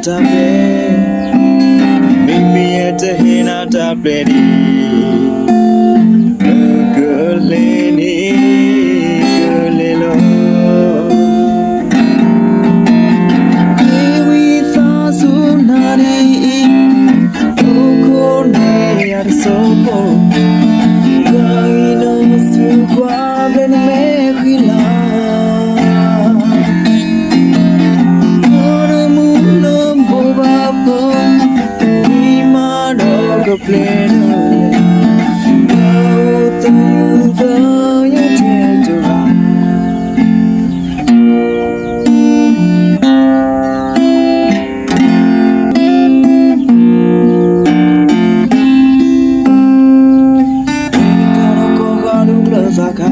တၢ်ပျဲ, မ့မ့ၢ်ယတဟ့ၣ်နၤတၢ်ပျဲဒံး, နကလဲၤန့ၣ်ကလဲၤလီၤ. ဟ့ၣ်ဝံသးစူၤနၤဒ်အံၤ, အိၣ်ခိးန့ၢ်ယၤတစိၢ်ဖိ, ယွၤအံၤနစုကွၢ်ဘျဲၣ်နမဲာ်ဃံလၤ နမူနမိၢ်ဘၣ်ဖီ, မံမၤဒီးကပျဲနၤ, ယအိၣ်သယုၢ်သယုၢ်ထဲတဂၤ. တၢ်ဒီးကိးဂၤဒိးကျၢၤသးခါ,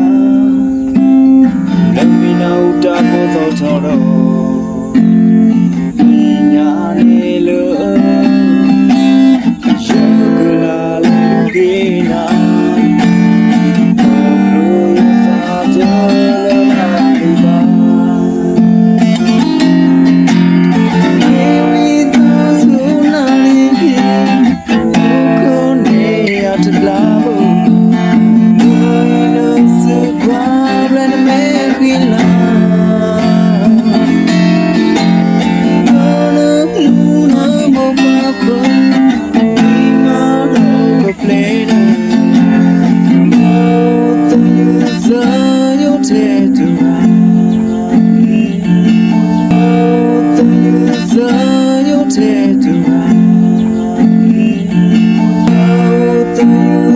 လၢမ့ၢ်နၢ်ဟူတၢ်ကိးသီထီၣ်ဒီး, မ့ၢ်ညါန့ၣ်လၢ ယကလၢလၢက့ၤနၤ, ခီဖျိယသးတလၢဘၣ်ဘၣ်, ဟ့ၣ်ဝံသးစူၤနၤဒ်အံၤ, အိၣ်ခိးန့ၢ်ယၤတဘျီဘၣ်, ယွၤအံၤနစုကွၢ်ဘျဲၣ်နမဲာ်ဃံလၤ နမူနမိၢ်ဘၣ်ဖီ, မံမၤဒီးကပျဲနၤ, ယအိၣ်သယုၢ်သယုၢ်ထဲတဂၤ, ယအိၣ်သယုၢ်သယုၢ်ထဲတဂၤ, ယအိၣ်သယုၢ်